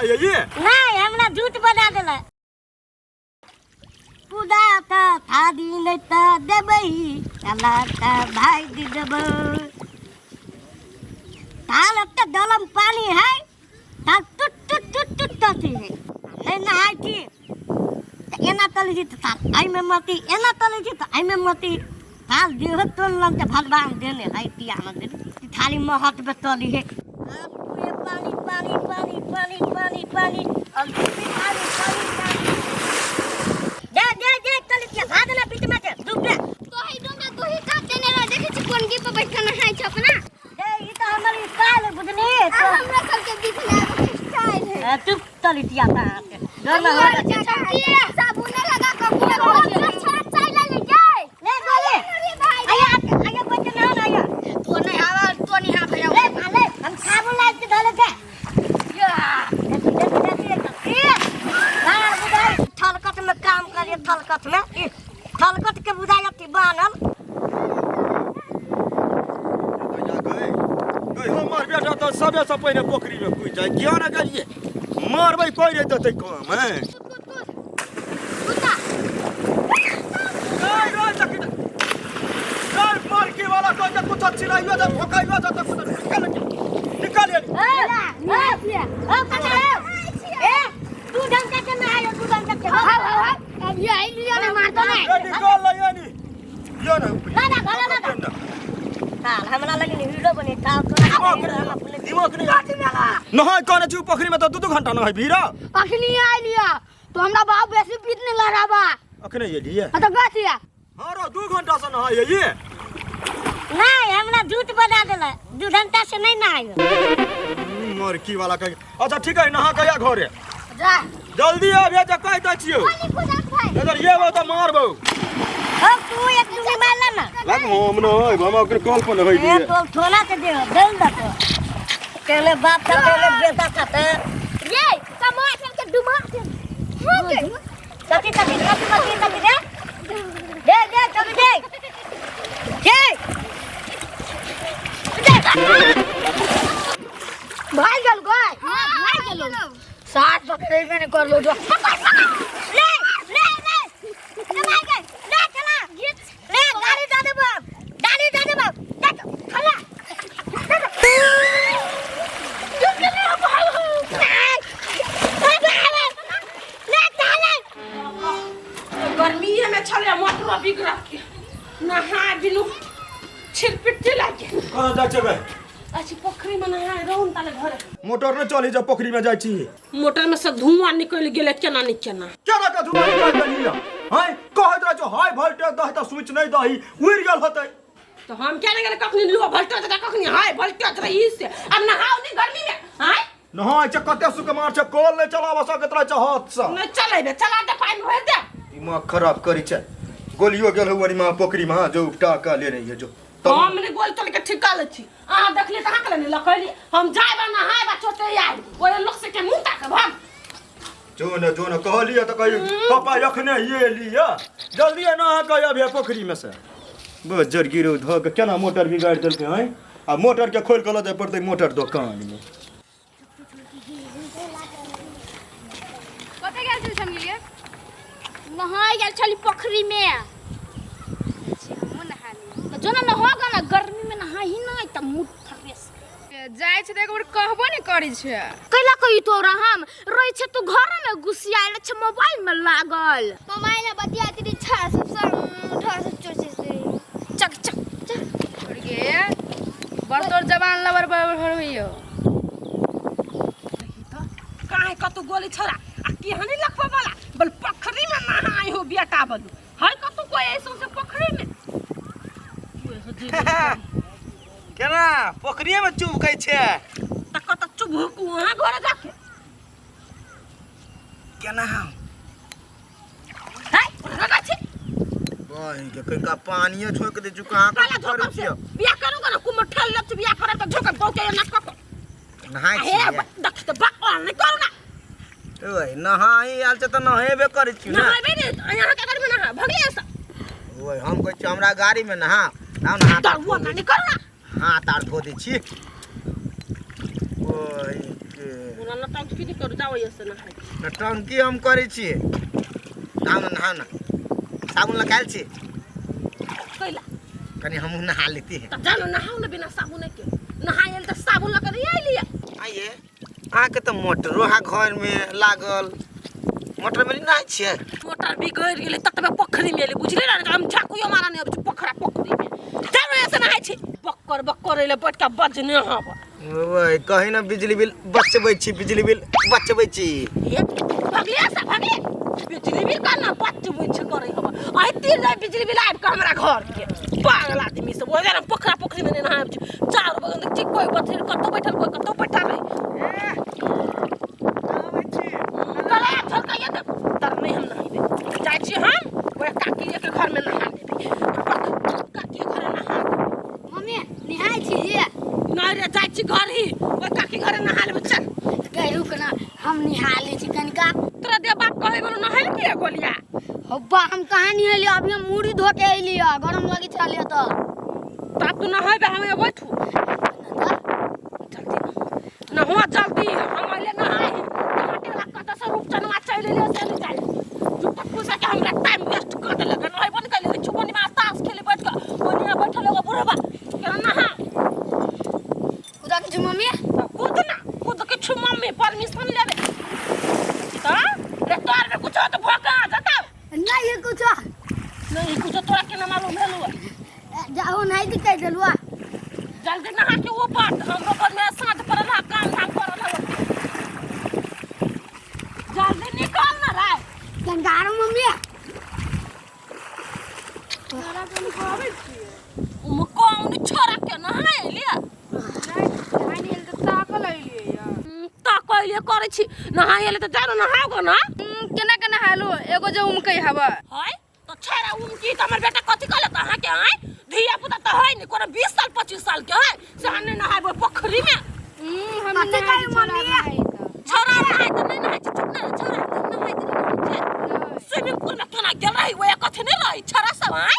नहाय ये? नहीं, हमरा झूठ बना देला। पूजा त थारी नहीं त देबै, चला त भाग देबै। ताल त दलम पानी है, ताल टुट टुट टुट टुट तती है। नहीं नहाय छी त एना तलै छी त ताल एहिमे मती, एना तलै छी त एहिमे मती। ताल देह तोन लग त भगवान देने है, पिया न देने। थाली महत पे तली है। आप पूरे पानी पानी पानी पानी पानी पानी और पानी पानी पानी। जा जा जा, तली के भाग ना बीच में से डूब जा। तोही डोंगा तोही काट देने रह, देखै छी कोन गी पर बैठ के नहाय छै अपना। ए, ई त हमर स्टाइल है, बुझली? आ हमरा सबके बीच में आबै के स्टाइल है। ए, चुप तली टिया ता डर ना हो। साबुन लगा के पूरा अच्छा चाय ले ले जाय। ले बोले। अरे भाई। आया आया, बच्चे ना ना आया। तो नहीं आवा, तो नहीं आ भैया। ले भाले, हम साबुन ला के धले थे। या देखी देखी देखी, ए हां बुझाई थलकट में काम करिए, थलकट में ई थलकट के बुझाई अथी बानल। गई गई, हमर बेटा तऽ सबे से पहिने पोखरी में कूदि जाय। किया ने गेलियै? मारबै कोइ नहि देतै काम है। कूद कूद कुत्ता। गई गई, देखी गई, मारकी वाला कोइ जे कुछो चिल्लाइयो जे भोकाइयो जे तऽ कुछो निकाल निकाल। ए ए ए कना ए, दू घंटा के नहायो, 2 घंटा के। हां हां हां, अब ये आई लिया ना, मारतो ना। ए, निकाल ल यानी यो ना। ना ना, घरे ना ना। ताल हमरा लगे हीरो बने ताल तो दिमाग नहीं, दिमाग नहीं नहाय कहने छी पोखरी में तऽ 2 2 घंटा नहाय भीरा। अखनी आई लिया तो हमरा बाप बेसी पीटने लड़ाबा। अखने एलियै? हां, तो गछ लिया। हाँ रो, 2 घंटा से नहाय ये। नहीं, हमरा झूठ बना देला, 2 घंटा से नहीं नहायो। मरकी वाला कह। अच्छा ठीक है, नहा के आ घरे। जा। जल्दी आबे जे कहि दै छियौ। पानी पूजा भाई। अगर ये बो तऽ मारबौ। हम तू एक डुबी मारला ना। लग हम न होय, हम ओकर कॉल पर न होय ए दिए। तो थोड़ा के दे दल द तो पहले बाप था, पहले बेटा था तो। ये कमा के डुमा के हो के। कथी कथी कथी कथी कथी? दे दे दे, चल दे दे। भाग गेल गए, हां भाग गेलो। सात पकड़े में कर लो जो। ले ले ले, चला गए, ले चला ले, गाड़ी दे दे बाप, गाड़ी दे दे बाप, देख खला। चुप ले ले चला। गर्मीए में छले मोटरो बिगड़ के नहा बिनु छिरपिट्टी लागे। कहाँ जाइ छै बे? अच्छा, पोखरी में नहा रहून ताले घरे। मोटर नहि चली जब पोखरी में जाइ छी। मोटर में से धुआं निकल गेले, केना नहीं केना। केना के धुआं निकालि देलियै हैं? कहैत रहै छौ हाई वोल्टेज दही तऽ स्विच नहि दही, उड़ि गेल होतै। तो हम क्या नहीं गेले, कखनी लो वोल्टेज रहे, कखनी हाई वोल्टेज रहे, ई से अब नहाओ नहीं गर्मी में हाय। नहाय छै, कते सुकुमार छै, कल नहि चलाबऽ सकैत रहै छै हाथसँ। नहीं चलेबे, चला दे, पानी भर दे। दिमाग खराब करै छै। गोलियो गेल हौ माँ पोखरी में जो उपटा के लेने ये जो। हम ने गोल तोल के ठिका ले छी, अहाँ देखली तऽ अहाँ के लेने लकैली। हम जायबा नहायबा, चोटे आयब ओए लोक से के मुंह ताक भाग। जो न जो न, कहलिए तऽ कही पापा अखने ये लिया, जल्दी नहा के अबिहे पोखरी में से। बस जर गिरो धऽ के केना मोटर बिगाड़ि देलकै हैं। आ मोटर के खोलि कऽ लऽ जाय पड़तै मोटर दोकान में। कतऽ गेल छली संगीलिया? नहाय गेल छली पोखरी में। हमहूँ नहा ली तऽ जो ना नहा गा ना, गर्मी में नहाही नहीं तऽ मूड फ्रेश। जाइ छै तऽ एक बेर कहबो नहि करै छै। कैला कही तोरा? हम रहै छै तू घर में घुसियायल छै मोबाइल में लागल। मोबाइल में बतियाती रही छा सब संग उठा सब चोचे से चक चक चक। छोड़ गे, बड़ तोर जबान लबर बबर होइयो। काहे कतौ गोली छोड़ा आ केहनी लखवा वाला बल पोखरी में नहाय हो बेटा बलू है, कतौ कोई ऐसो से पोखरी में। केना पोखरिए में चुभकै छै? त कत चुभकू अहाँ घरे जाके। केना हम है लगा छी। बहिन के कनिका पानिए झोंकि दै छी, कहाँ काला झोकब से बियाह करू ना, कुमर ठेल लग बियाह करे त झोकब गौ के ना कक। नहाय हे। छियै? देख त बक नहीं करू ना। ओए, नहाई आयल छै तऽ नहेबे करै छी ने। नहाबे ने यहाँ के घर में नहा भगले से। ओए, हम कहै छी हमरा गाड़ी में नहा ना, नहा। दरुआ ना नहीं करू ना। हाथ आर धो दै छी। ओए के ओना नौटंकी नहि करू, जाउ एहिसँ नहाय। नौटंकी हम करै छियै। नहाउ ने, नहाउ ने, साबुन लगायल छी। कैला? कनि हमहूँ नहा लेती। तऽ जानो नहाउ ने बिना साबुने के। नहायल तऽ साबुन लऽ कऽ नहि अयलियै। आइए, अहाँके तऽ मोटरो हा घरमे लागल, मोटरमे नहि नहाय छियै? मोटर बिगड़ि गेलै ततबे पोखरिमे एलै, बुझलियै ने? हम झाकुयो मारा नहि अबै छै पोखरा पोखरिमे। जानो एसे नहाय छी। बक्कर बक्कर एलै बैठ कऽ बजने हब। ओए, कही ने बिजली बिल बचबै छी, बिजली बिल बचबै छी। हे भगले से भगले, बिजली बिल का ना बचबै छी करै हब। आइ तीन जाय बिजली बिल आबि कऽ हमरा घर के। पागल आदमी सब, ओहि हम पोखरा पोखरिमे नहि नहाय छी। चारू बगल देख छी, कोइ बथेर कतौ बैठल, कोइ कतौ बैठल है। गला झलकाइए दे तर नहि, हम नहेबै। जाइ छी हम ओहि काकी के घरमे नहा लेबै, काकी के घरे नहा लेबै। मम्मी, निहाय छी जे? नहि रे, जाइ छी घर ही, ओहि काकी घरे नहा लेबै, चल। गै रुक ना, हम निहा लै छी कनिका। तोरा दे बाप कहै बोलो नहैल के गोलिया। हब्बा, हम कहाँ निहेलियै? अभी हम मुड़ी धो के अयलियै, गरम लगै छलै तऽ। तब तू नहेबे, हम एबै थू। जल्दी नहुआ, जल्दी। हम अइले नहाय टमाटर कतऽ से रूपचनवा चलि एलियै से नहि जाय। झूठा फूसा के हमरा टाइम वेस्ट कऽ देलक। नहेबो नहि कयली, छुपनी में ताश खेले बैठ कऽ ओनिया बैठल एगो बुढ़बा। केना नहा? कुदा के छी मम्मी? कूद ना, कूद के छु। मम्मी परमिशन लेबे तऽ रे, तोर में कुछ तो भोका जता। नहीं ये कुछ नहीं कुछ, तोरा केना मालूम भेलौ? जाओ, नहीं दिखाई देलुआ। जल्दी नहा के ऊपर, हमरो पर में साँझ पड़ल है, काम धाम करल है। जल्दी निकल ना रे। गंगारो मम्मी। उमे कौन छोरा के नहा एलिया? नहाय नहि तऽ ताकल अयलियै यऽ। ता कहलिए करै छी, नहा एले तऽ जानो नहाओ गो ना। केना केना नहालो? एगो जे उमकै हवा है तऽ छोरा उमकी तऽ हमर बेटा कथी कहलक अहाँके? आँय, धिया पुता तऽ है नहि कोनो, 20 साल 25 साल के है से अहाँ नहि नहायबै पोखरिमे? हम कथी नहाय कहै छी, छोरा मम्मी? नहाय तऽ छोरा नहाय तऽ नहि नहाय छै? चुप ना रे, छोरा तऽ नहाय तऽ नहि नहाय छै? स्विमिंग पूल में केना गेल रही? ओए कथी नहि रही छोरा सब? आँय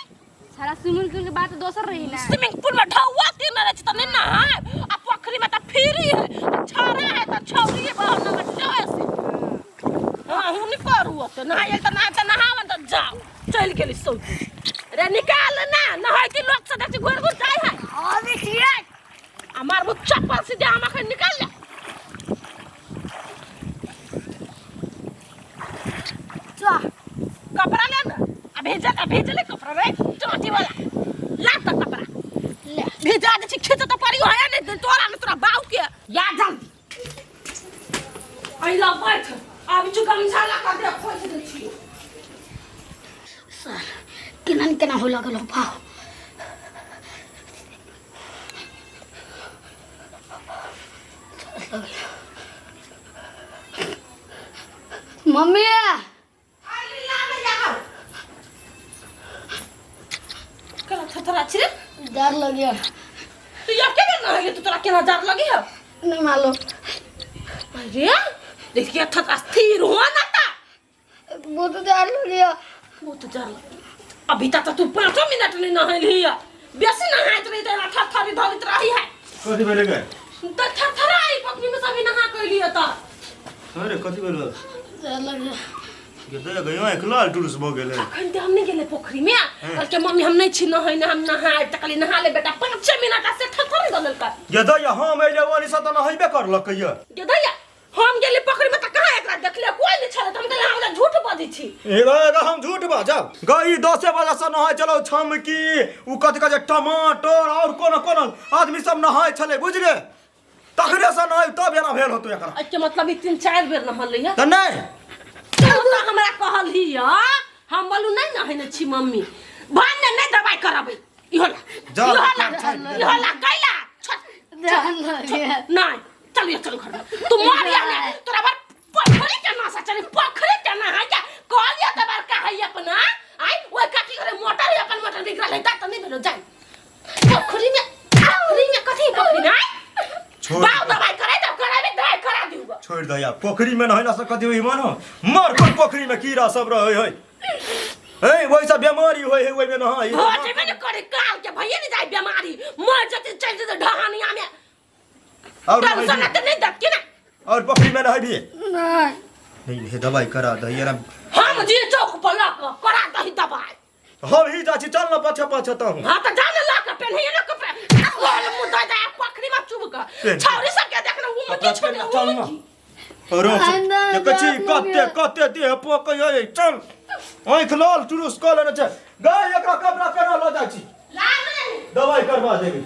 सारा स्विमिंग पूल के बात दोसर रही ना। स्विमिंग पूल में ढौआ तीन रहे छै तऽ नहि नहाय, आ पोखरी में तऽ फ्री है। छोरा है तऽ छौरी है, बाहर नंबर जाए से हाँ हूँ नहीं करू ओते नहाय तऽ नहाय तऽ नहावन तऽ जाओ। चलि गेली सौती रे। निकाल ना, नहाय लोक से देखी घुर घुर जाय है। अभी छियै। आ मारबो चप्पल सीधे हम अखन। निकाल ले। चल। कपड़ा ले ना, आ भेजा का भेज ले कपड़ा रे, चोटी वाला ला त कपड़ा। ले। भेजा दे छी, खींच त पड़ी होया नहीं तोरा ने तोरा बाऊ के। या जल्दी अइला बैठ, आब जो गमछा ला कर दे, खोज दे छी। सर केना ने केना हो लगल हो भाव। मम्मी। आइली ला ने जाओ, केना थथरा छी रे? डर लगे। तू या के बेर नहाइले? तू तोरा केना डर लगी है? नहीं मालूम। अरे देखिए, थथरा स्थिर हो ना ता। बहुत डर लगे। बहुत डर लगे। अभी तक तो तू 5 मिनट नहीं नहैली है। बेसी नहाइत रही तऽ थरथरी धरैत रही है। कथी भेलै गे? तऽ थरथराई, पोखरी में सभी नहा के अइली है तऽ। अरे, कथी भेलै? डर लगे। गे दया गयो, आँखि लाल टुरुस भऽ गेलै। अखन तऽ हम नहि गेलै पोखरी में। कहलकै मम्मी, हम नहि छी नहैने, हम नहायब। तऽ कहली नहा ले बेटा, 5 मिनट से थरथरी दऽ देलकै। गे दया, हम अइले ओनी से तऽ नहेबे करलकै ये। गे दैया, हम गेली पोखरी में तऽ कहाँ एकरा देखलियै? कोई नहि छलै। तऽ हम कहलियै हमरा झूठ बजै छी। एगो एगो हम झूठ बाजब गई? 10 बजे से नहाय चलो छमकी, उ कथी कहै छै, टमाटर और कोनो कोनो आदमी सब नहाय छलै, बुझले? तखने से नहाय तब एना भेल होतो एकरा। एहिके मतलब ई तीन चारि बेर नहलै है। तऽ नहि। तू तऽ हमरा कहलही हम बोलू नहि नहेने छी मम्मी। भान ने नहि दवाइ करबै, इहो ला। जा, इहो ला। छोड़, छोड़। इहो ला कैला, छोड़। डर लगे। नहीं, चलिए, चल घर में। तू मर या ने तोरा बार पोखरी के ना चली, पोखरी के ना है क्या कहलिए त बार का है अपना आई ओए काकी घरे मोटर है, अपन मोटर बिगड़ल है त नहीं भेलो। जाई पोखरी में, पोखरी में कथी पोखरी में आई? छोड़। बाव दवाई करे त कराबे, दवाई करा दियो। छोड़ दया, पोखरी में नहेला से कथी होई मानो? मर कोन पोखरी में कीड़ा सब रहे है, हे वही सब बीमारी होय है ओहि में नहाय। हो जेबे ने करे, काल के भइए ने जाय बीमारी, मर जते चल जते ढहानिया में। और टेंशन त नहीं दत के ना। और पोखरी में नहेबी? नहीं। नहीं नहीं, दवाई करा दही ना। हम जी चौक पर लऽ कऽ करा दही दवाई। हम ही जा छी, चल ना पाछा पाछा ता हूँ। हाँ तऽ जा ने लऽ कऽ पेन्हैये ने कपड़ा गोल मुँह दऽ दे पोखरी में चुभ कऽ। पेन्ह। छौरी सबके देख ने ओ मुँह कपड़ा छोड़े पेन्ह, ओ चल ना। मुँह। और देखै छी कते कते देह पोकै है, चल आँखि लाल चुरुस कऽ लेने छै। गाय, एकरा कपड़ा पेना लऽ जाइ छी, दवाई करवा देबै।